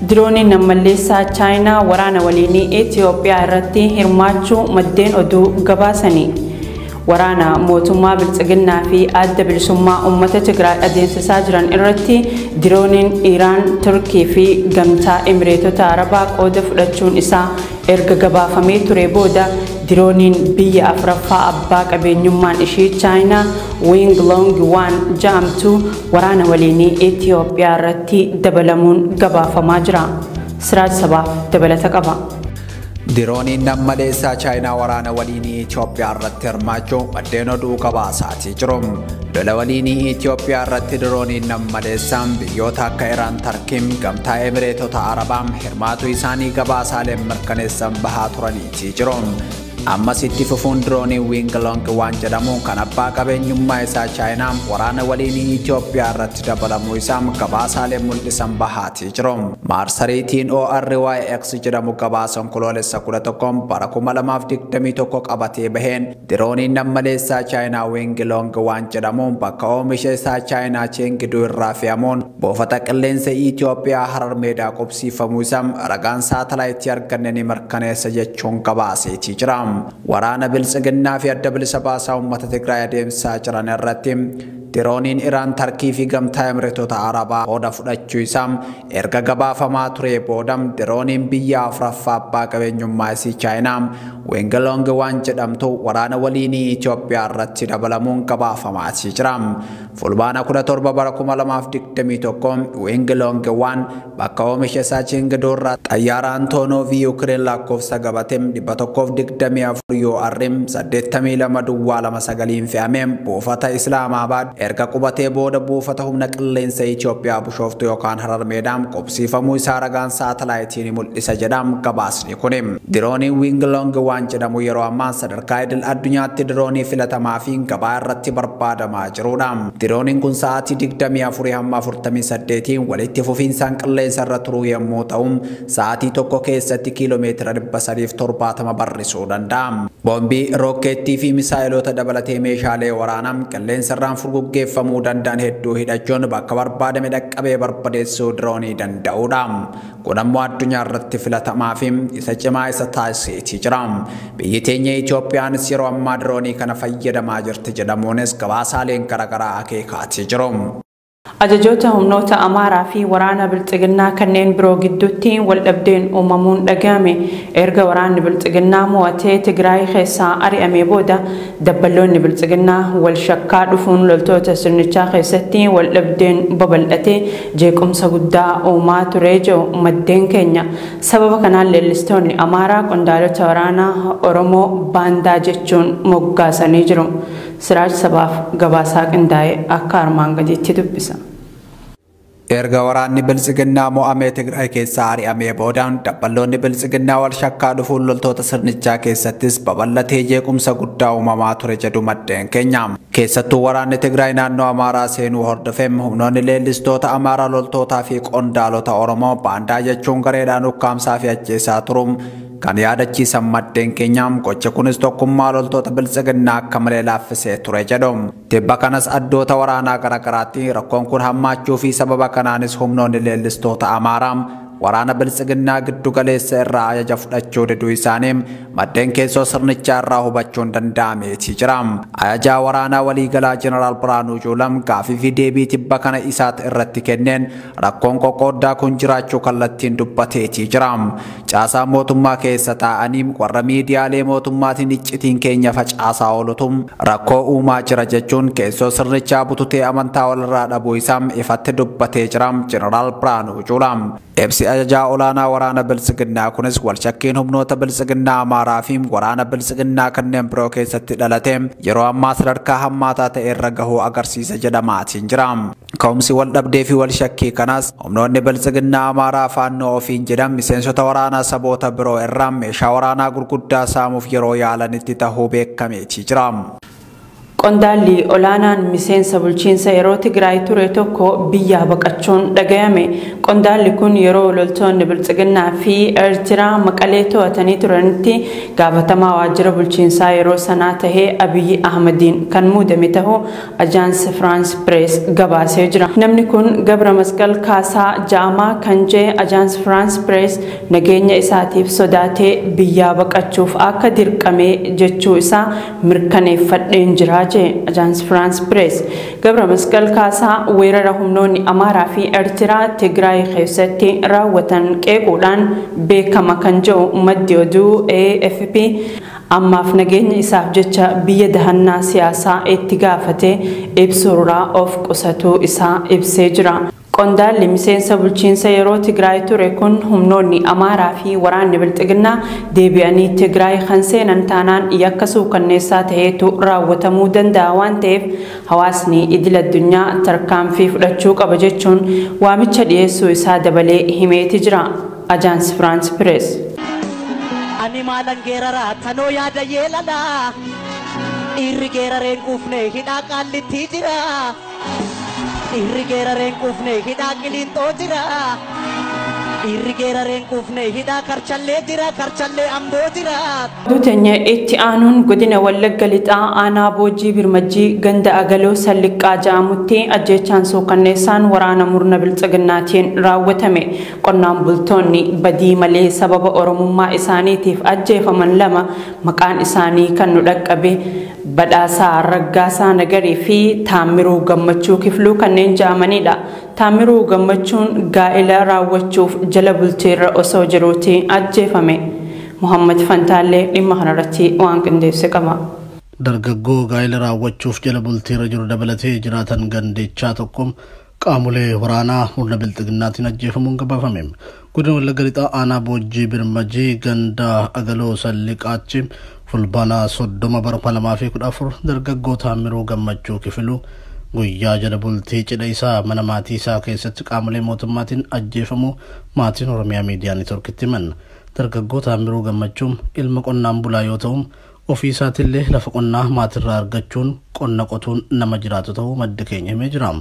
Dirooniin nammalleessaa Chaayinaa waraana waliinii Itoophiyaa irratti hirmaachuu maddeen oduu gabaasanii. Waraana mootummaa Biltsiginnaa fi adda bilisummaa uummata Tigraay adeemsisaa jiran irratti dirooniin Iraan, Turkii fi gamtaa Emireetota Arabaa qooda fudhachuun isaa erga gabaafamee ture booda dirooniin biyya afuraffaa abbaa qabeenyummaan ishii Chaayinaa Wing Long 1 jedhamtu waraana waliinii Itoophiyaa irratti dabalamuun gabaafamaa jira. Siraaj Sabaaf dabalata qaba. Dirooniin nammaleessaa Chaayinaa waraana waliinii Itoophiyaa irratti hirmaachuu maddeen oduu gabaasaatii jiru. Lola waliinii Itoophiyaa irratti dirooniin nammaleessaan biyyoota akka Iraan, Tarkiin, gamtaa Emireetota Arabaa hirmaatu isaanii gabaasaaleen mirkaneessan bahaa turaniitii jiru. Ammas itti fufuun dirooniin Wing Long 1 jedhamu kan abbaa qabeenyummaa isaa Chaayinaa waraana waliinii Itoophiyaa irratti dabalamuu isaa gabaasaaleen mul'isan bahaatii jiru. Maarsariitiin ORYX jedhamu gabaasa Onkoloolessa 11 bara 2021 qabatee baheen dirooniin nammaleessaa Chaayinaa Wing Long 1 jedhamu bakka oomisha isaa Chaayinaa Chengdu irraa fe'amuun buufata qilleensa Itoophiyaa Harar Meedaa qubsiifamuu isaa ragaan saatalaayitii arganne ni mirkaneessa jechuun gabaaseetii jira. Waraana Biltsiginnaa fi adda bilisa baasaa uummata Tigraay adeemsisaa jiran irratti dirooniin Iraan, Tarkii fi gamtaa Emireetota Arabaa qooda fudhachuu isaa erga gabaafamaa ture booda dirooniin biyya afuraffaa abbaa qabeenyummaa isii Chaayinaa Wing Long 1 jedhamtu waraana waliinii Itoophiyaa irratti dabalamuun gabaafamaa jira. Fulbaana 17 bara 2021 Wing Long 1 bakka oomisha isaa Chengdu irraa xayyaara Antonov Yuukireen lakkoofsa gabatee 124 UR 82.29 fe'amee buufata Islaamaabad erga qubatee booda buufata humna qilleensa Itoophiyaa Bishooftuu yookaan Harar Meedaan qubsiifamuu isaa ragaan saatalaayitiin mul'isa jedham gabaasni kuni. Dirooniin Wing Long 1 jedhamu yeroo ammaa sadarkaa idil addunyaatti diroonii filatamaa fi gabaa irratti barbaadamaa jirudha. Dirooniin kun sa'aatii 24 hamma 48 walitti fufiinsaan qilleensa irra turuu yommuu ta'u sa'aatii tokko keessatti kiiloomeetira 370 barrisuu danda'a. Boombii, rookeettii fi misaa'eloota dabalatee meeshaalee waraanaa qilleensa irraan furguggeeffamuu danda'an hedduu hidhachuun bakka barbaadame dhaqqabee barbadeessuu diroonii danda'udha. Kun ammoo addunyaa irratti filatamaa fi isa cimaa isa taasiseetii jira. Biyyi teenya Itoophiyaanis yeroo ammaa diroonii kana fayyadamaa jirti jedhamuunis gabaasaaleen garaagaraa akeekaatii jiru. Ajajoota humnoota Amaaraa fi waraana Biltsiginnaa kanneen biroo gidduutti waldhabdeen uumamuun dhagahame. Erga waraanni Biltsiginnaa mo'atee Tigraay keessaa ari'amee booda dabballoonni Biltsiginnaa wal shakkaa dhufuun loltoota sirnichaa keessatti waldhabdeen babal'atee jeequmsa guddaa uumaa ture jiru maddeen keenya. Sababa kanaan leellistoonni Amaaraa qondaalota waraanaa Oromoo baandaa jechuun moggaasanii jiru. Siraaj Sabaaf gabaasaa qindaa'e akka armaan gadiitti dubbisa. Erga waraanni Biltsiginnaa mo'amee Tigraay keessaa ari'amee boodaan dabballoonni Biltsiginnaa wal shakkaa dhufuun loltoota sirnichaa keessattis babal'atee jeequmsa guddaa uumamaa ture jedhu maddeen keenya. Keessattuu waraanni Tigraay naannoo Amaaraa seenuu hordofee humnoonni leellistoota Amaaraa loltootaa fi qondaalota Oromoo baandaa jechuun gareedhaan ukkaamsaa fi ajjeesaa turuun kan yaadachiisan maddeen keenya gochi kunis tokkummaa loltoota Biltsiginnaa akka malee laaffisee ture jedhu. Tibba kanas addoota waraanaa garaagaraatti rakkoon kun hammaachuu fi sababa kanaanis humnoonni leellistoota Amaaraa waraana Biltsiginnaa giddu galeessa irraa ajaja fudhachuu diduu isaanii maddeen keessoo sirnichaa irraa hubachuun danda'ameetii jira. Ajajaa waraanaa waliigalaa Jeneraal Biraanuu Juulaa gaafii fi deebii tibba kana isaat irratti kenneen rakkoon qoqqooddaa kun jiraachuu kallattiin dubbateetii jira. Caasaa mootummaa keessa taa'anii warra miidiyaalee mootummaatiin iccitiin keenya facaasaa oolutu rakkoo uumaa jira jechuun keessoo sirnichaa bututee amantaa walirraa dhabuu isaa ifatti dubbatee jira Jeneraal Biraanuu Juulaa. Ibsi ajajaa olaanaa waraana Biltsiginnaa kunis walshakkiin humnoota Biltsiginnaa Amaaraa fi waraana Biltsiginnaa kanneen biroo keessatti dhalate yeroo ammaa sadarkaa hammaataa ta'e irra gahuu agarsiisa jedhamaatiin jira. Ka'umsi wal dhabdee fi wal shakkii kanas humnoonni Biltsiginnaa Amaaraa faannoo ofiin jedhan miseensota waraanaa saboota biroo irraa meeshaa waraanaa gurguddaa saamuuf yeroo yaalanitti tahuu beekameetii jira. Qondaalli olaanaan miseensa bulchiinsa yeroo Tigraay ture tokko biyyaa baqachuun dhagayame. Qondaalli kun yeroo loltoonni Biltsiginnaa fi Eertiraa Maqalee to'atanii turanitti gaafatamaa waajjira bulchiinsaa yeroo sanaa tahee Abiyyi Ahmadiin kan muudame ta'uu Ajaans Firaans Pirees gabaasee jira. Namni kun Gabra Masqal Kaasaa Ja'amaa kan jee Ajaans Firaans Pirees nageenya isaatiif sodaatee biyyaa baqachuuf akka dirqame jechuu isaa mirkaneeffadheen jira jee Ajaans Firaans Pirees. Gabra Masqal Kaasaa weerara humnoonni Amaaraa fi Eertiraa Tigraay keessatti raawwatan qeequudhaan beekama kan jedhu maddi oduu AFP ammaaf nageenya isaaf jecha biyya dahannaa siyaasaa itti gaafate ibsuurraa of qusatuu isaa ibsee jira. Qondaalli miseensa bulchiinsa yeroo Tigraay ture kun humnoonni Amaaraa fi waraanni Bilxiginnaa deebi'anii Tigraay kan seenan taanaan yakka suukanneessaa ta'eetu raawwatamuu danda'a waan ta'eef hawaasni idil addunyaa tarkaanfii fudhachuu qaba jechuun waamicha dhiyeessuu isaa dabalee himeeti jira. Ajaans Firaans Pirees. Ani maalan geeraraa tanoo yaada yeelalaa dhiirri geerareen quufne hidhaa qaallitti jira. Dhiirri geerareen quufne hidhaa qiliinxoo jira. Dhiirri geerareen quufne hidhaa karchallee jira karchallee amboo jira. Duutenya itti aanuun godina Wallagga Lixaa aanaa Boojii Birmajjii ganda Agaloo Salliqqaa ja'amutti ajjeechaan suukanneessaan waraana murna Biltsiginnaatiin raawwatame. Qonnaan bultoonni badii malee sababa Oromummaa isaaniitiif ajjeefaman lama maqaan isaanii kan nu dhaqqabe Badhaasaa Raggaasaa Nagarii fi Taammiruu Gammachuu Kifluu kanneen ja'amanidha. Taammiruu Gammachuun gaa'ela raawwachuuf jala bultiirra osoo jiruuti ajjeefame. Muhammad Fantaallee dhimma kanarratti waan qindeesse qaba. Dargaggoo gaa'ela raawwachuuf jala bultiirra jiru dabalatee jiraatan gandichaa tokko qaamolee waraanaa murna Bilxiginnaatiin ajjeefamuun gabaafame. Godina Wallagga Lixaa aanaa Boojii Birmajii ganda Agaloo Salliqaachi fulbaana 30 bara 2014 dargaggoo Taammiruu Gammachuu Kifiluu guyyaa jala bultii cidha isaa mana maatii isaa keessatti qaamolee mootummaatiin ajjeefamuu maatiin Oromiyaa Miidiyaa Neetworkitti himan. Dargaggoo Taammiruu Gammachuun ilma qonnaan bulaa yoo ta'u ofii isaatiillee lafa qonnaa maatirraa argachuun qonna qotuun nama jiraatu ta'uu maddi keenya himee jira.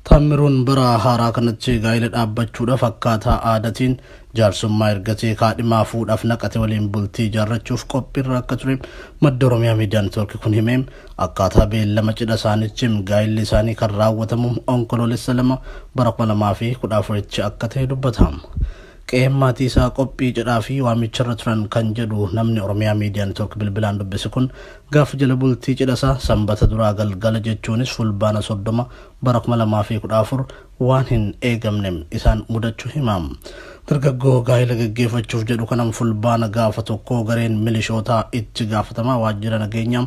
Taammiruun bara haaraa kanatti gaa'ela dhaabbachuudhaaf akkaataa aadaatiin jaarsummaa ergatee kaadhimaa fuudhaaf naqate waliin bultii ijaarrachuuf qophiirra akka ture madda Oromiyaa Miidiyaa Neetwork kun himee akkaataa beellama cidha isaaniitti gaa'elli isaanii kan raawwatamu onkoloolessa 2 bara 2014 akka ta'e dubbata. Qe'een maatii isaa qophii cidhaa fi waamicharra turan kan jedhu namni Oromiyaa Miidiyaa Neetwork bilbilaan dubbise kun gaafa jala bultii cidha isaa sanbata duraa galgala jechuunis fulbaana 30 bara 2014 waan hin eegamne isaan mudachuu himam. Dargaggoo gaa'ela gaggeeffachuuf jedhu kanan fulbaana gaafa tokko gareen milishootaa itti gaafatamaa waajjira nageenyaa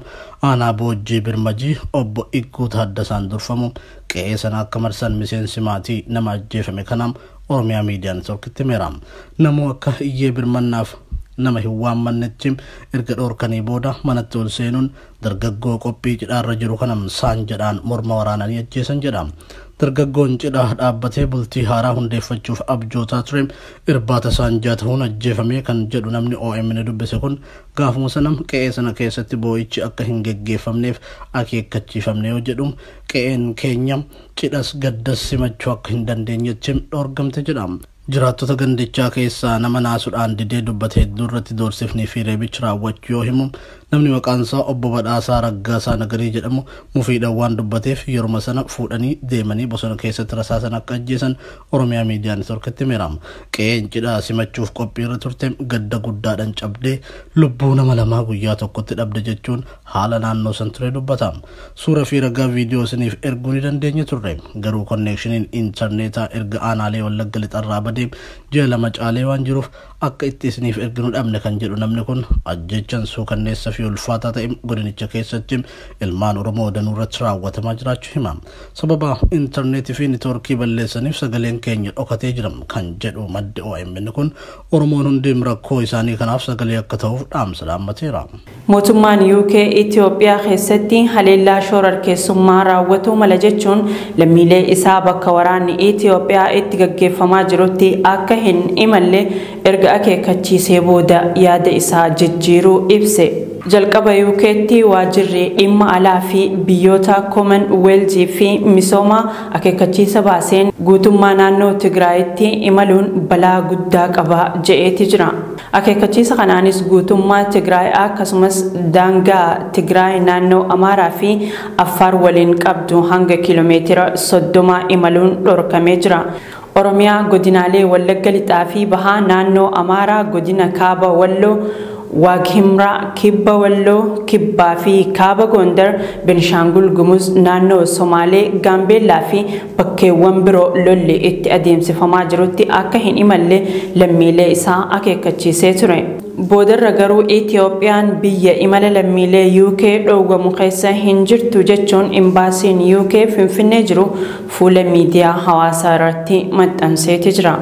aanaa Boojii Birmajii obbo Igguu Taaddasaan durfamu qe'ee sana akka marsan miseensi maatii nama ajjeefame kanaam Oromiyaa Miidiyaa Neetworkitti himeera. Namuu akka iyyee birmannaaf nama hin waammannetti erga dhoorkanii booda manatti ol seenuun dargaggoo qophii cidhaarra jiru kanam saan jedhaan morma waraananii ajjeesan jedha. Dargaggoon cidha dhaabbatee bultii haaraa hundeeffachuuf abjootaa ture irbaata saanjaa ta'uun ajjeefame kan jedhu namni OMN dubbise kun gaafuma sana qe'ee sana keessatti boo'ichi akka hin geggeeffamneef akeekkachiifamne yoo jedhu qe'een keenya cidhas gaddas simachuu akka hin dandeenyetti dhoorgamte jedha. Jiraattota gandichaa keessaa nama naasuudhaan didee dubbate hedduu irratti doorsifnii fi reebichi raawwachuu yoo himu namni maqaan isaa obbo Badhaasaa Raggaasaa Nagarii jedhamu mufiidhaan waan dubbateef yeruma sana fuudhanii deemanii bosona keessatti rasaasan akka ajjeesan Oromiyaa Miidiyaa Neetworkitti himeera. Qe'een cidhaa simachuuf qophiirra turte gadda guddaadhaan cabdee lubbuu nama lamaa guyyaa tokkotti dhabde jechuun haala naannoo san ture dubbata. Suura fi ragaa viidiyoo isiniif erguu ni dandeenya turre garuu konneekshiniin intarneetaa erga aanaalee Wallagga Lixarraa badee ji'a lama caalee waan jiruuf akka itti isiniif erginu dhabne kan jedhu namni kun ajjechaan suukanneessa fi ulfaataa ta'e godinicha keessatti ilmaan Oromoo danuu irratti raawwatamaa jiraachuu hima. Sababa intarneetii fi neetworkii balleessaniif sagaleen keenya dhokatee jira kan jedhu maddi OMN kun Oromoon hundi rakkoo isaanii kanaaf sagalee akka ta'uuf dhaamsa dhaammateera. Mootummaan UK Itoophiyaa keessatti haleellaa shororkeessummaa raawwatuu mala jechuun lammiilee isaa bakka waraanni Itoophiyaa itti gaggeeffamaa jirutti akka hin imalle erga akeekkachiisee booda yaada isaa jijjiiruu ibse. Jalqaba UK'tti waajjirri dhimma alaa fi biyyoota Commonwealth fi misooma akeekkachiisa baaseen guutummaa naannoo Tigraayitti imaluun balaa guddaa qaba je'eeti jira. Akeekkachiisa kanaanis guutummaa Tigraay akkasumas daangaa Tigraay naannoo Amaaraa fi Affaar waliin qabdu hanga kiiloomeetira 30 imaluun dhorkamee jira. Oromiyaa godinaalee Wallagga Lixaa fi Bahaa, naannoo Amaaraa godina Kaaba Walloo, Waaghimraa, Kibba Walloo, Kibbaa fi Kaaba Gondar, Benishaangul Gumuz, naannoo Somaalee, Gaambeellaa fi bakkeewwan biroo lolli itti adeemsifamaa jirutti akka hin imalle lammiilee isaa akeekkachiisee ture. Boodarra garuu Itiyoophiyaan biyya imala lammiilee UK dhoowwamu keessa hin jirtu jechuun imbaasiin UK Finfinnee jiru fuula miidiyaa hawaasaa irratti maxxanseeti jira.